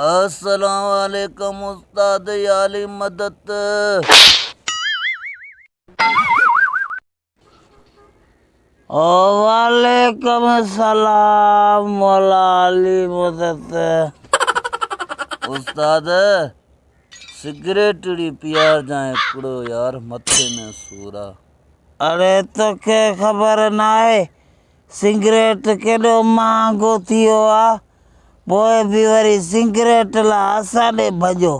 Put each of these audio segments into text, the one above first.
السلام عليڪم استاد يا علي مدد. وعليڪم السلام مولا علي مدد. استاد سگريٽ ڙي پيارجانء هڪڙو يار مٿي ۾ سور آ. اڙي توکي خبر ناهي سگريٽ ڪيڏو مهانگو ٿي ويو آ پوء به وري سگريٽ لاء اسان ڏي ڀڄو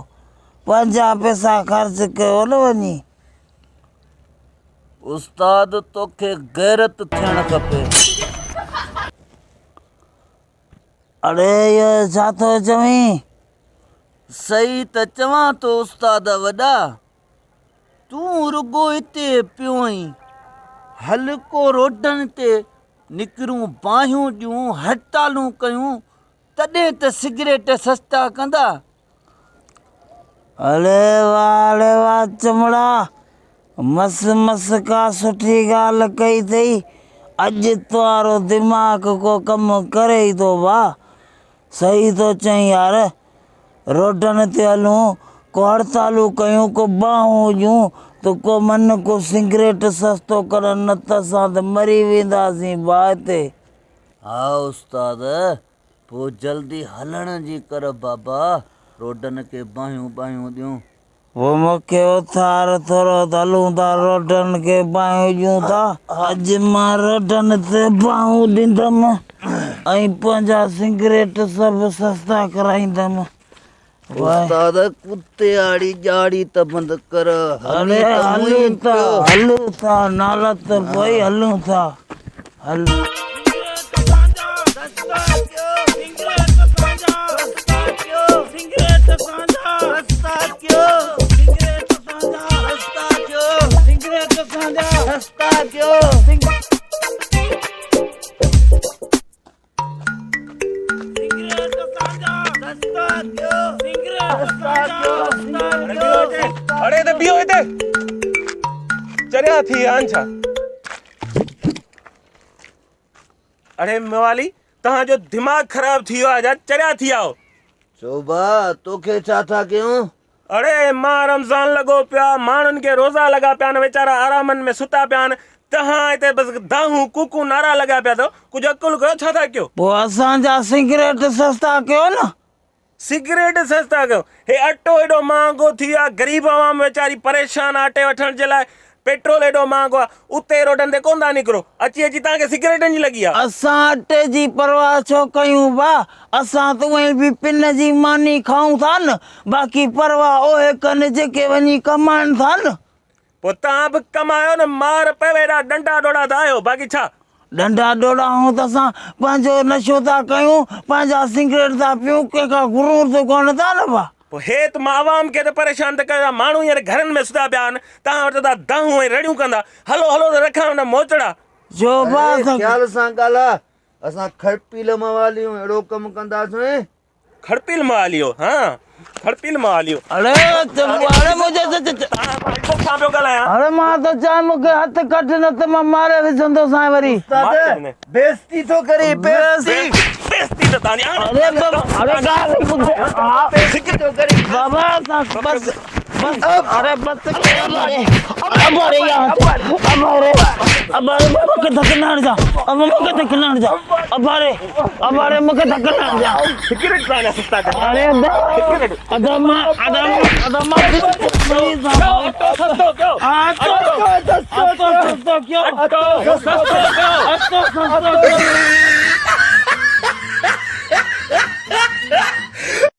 پنهنجا پئسا خرچ ڪيو نه وڃي. استاد توکي غيرت ٿيڻ کپي. اڙي اهو ڇا ٿو چوين؟ صحيح ته چوان ٿو استاد وڏا، تون رڳو هتي پيو آهين، هل ڪو روڊن تي نڪرون باهيون ڏيون، هڙتالون ڪيون، تڏهن ته سگريٽ سستا ڪندا. اڙي واهه اڙي واهه چمڙا، مس مس ڪا سٺي ڳالهه ڪئي اٿئي، اڄ توهارو دماغ ڪو ڪم ڪري ئي ٿو ڀاء. صحيح ٿو چئين يار، روڊن تي هلون، ڪو هڙتالون ڪيون، ڪو باهون ڏيون ته ڪو من ڪو سگريٽ سستو ڪرن نه ته اسان ته مري وينداسين ڀاء هتي. ها استاد، پوء جلدي هلڻ جي ڪر بابا، روڊن کي باهيون باهيون ڏيون. پوء مون کي اٿار ٿورو ته هلون ٿا روڊن کي باهيون ڏيون ٿا. اڄ مان روڊن تي باهون ڏيندم ۽ پنهنجا سگريٽ سڀ سستا ڪرائيندم. استاد ڪتي آڙي ڄاڙي ته بند ڪر. اڙي هلون ٿا هلون ٿا نالت پئي هلون ٿا هل. اڙي ته بيهو هتي چريا ٿي ويا آهن ڇا؟ اڙي موالي توهان جو دماغ خراب ٿي ويو آهي ڇا چريا ٿي ويا آهيو؟ چوبا توکي ڇا ٿا ڪيون؟ اڙي ماه رمضان لڳو پيو آ ماڻهن کي روزا لڳا پيا آهن ويچارا آرامن ۾ ستا پيا آهن توهان هتي بس دانهون ڪوڪون نعرا لڳا پيا اٿو ڪجهه عقل ڪيو ڇا ٿا ڪيو. پوء اسان جا سگريٽ سستا ڪيو نه. سگريٽ سستا ڪيو هي اٽو ايڏو مهانگو ٿي ويو آ غريب عوام ويچاري پريشان آ اٽي وٺڻ جي لاء پيٽرول ايڏو مهانگو آ اتي روڊن تي ڪونه ٿا نڪرو اچي اچي توهان کي سگريٽن جي لڳي آ. اسان اٽي جي پرواهه ڇو ڪيون ڀا اسان ته اونئين به پن جي ماني کائون ٿا نه باقي پرواهه اهي ڪن جيڪي وڃي ڪمائن ٿا نه. پوء توهان به ڪمايو نه مار پوي ايڏا ڏنڊا ڏوڙا ته آهيو باقي ڇا. ڏنڊا ڏوڙا آهيون ته اسان پنهنجو نشو ٿا ڪيون پنهنجا سگريٽ ٿا پيون ڪنهن کان گهرون ته ڪونه ٿا نه ڀا. پوء هي ته مان عوام کي ته پريشان ته ڪيو آهي، ماڻهو هينئر گهرن ۾ ستا پيا آهن، توهان وٽ ٿا دانهون ۽ رڙيون ڪندا، هلو هلو ته رکان ان موچڙا. جو ڀاء اڙي اسان کي. خيال سان ڳالهاء، اسان کڙپيل موالي آهيون، اهڙو ڪم ڪنداسين. کڙپيل موالي هو، ها کڙپيل موالي هو. اڙي اڙي منهنجي ته. توهان سان عزت سان پيو ڳالهايان. اڙي مان ٿو چوان مون کي هٿ ڪڍ نه ته مان ماري وجهندوسانء وري. استاد بيعزتي ٿو ڪرين بيعزتي. بيعزتي ته تاني آ. اڙي بابا اڙي ڳالهه ٻڌ. بيعزتي ٿو ڪرين. بابا اسان بس بس اڙي بس ابا ري ابا ري يار ابا ري ابا ري مون کي ڌڪ نه هڻجا ابا مون کي ڌڪ نه هڻجا ابا ري ابا ري مون کي ڌڪ نه هڻجا. سگريٽ پيا سستا ڪر. اڙي ادا ادا مان ادا ادا مان پليز اٽو سستو ڪيو. اٽو سستو ڪيو. اٽو سستو ڪيو. اٽو سستو ڪيو.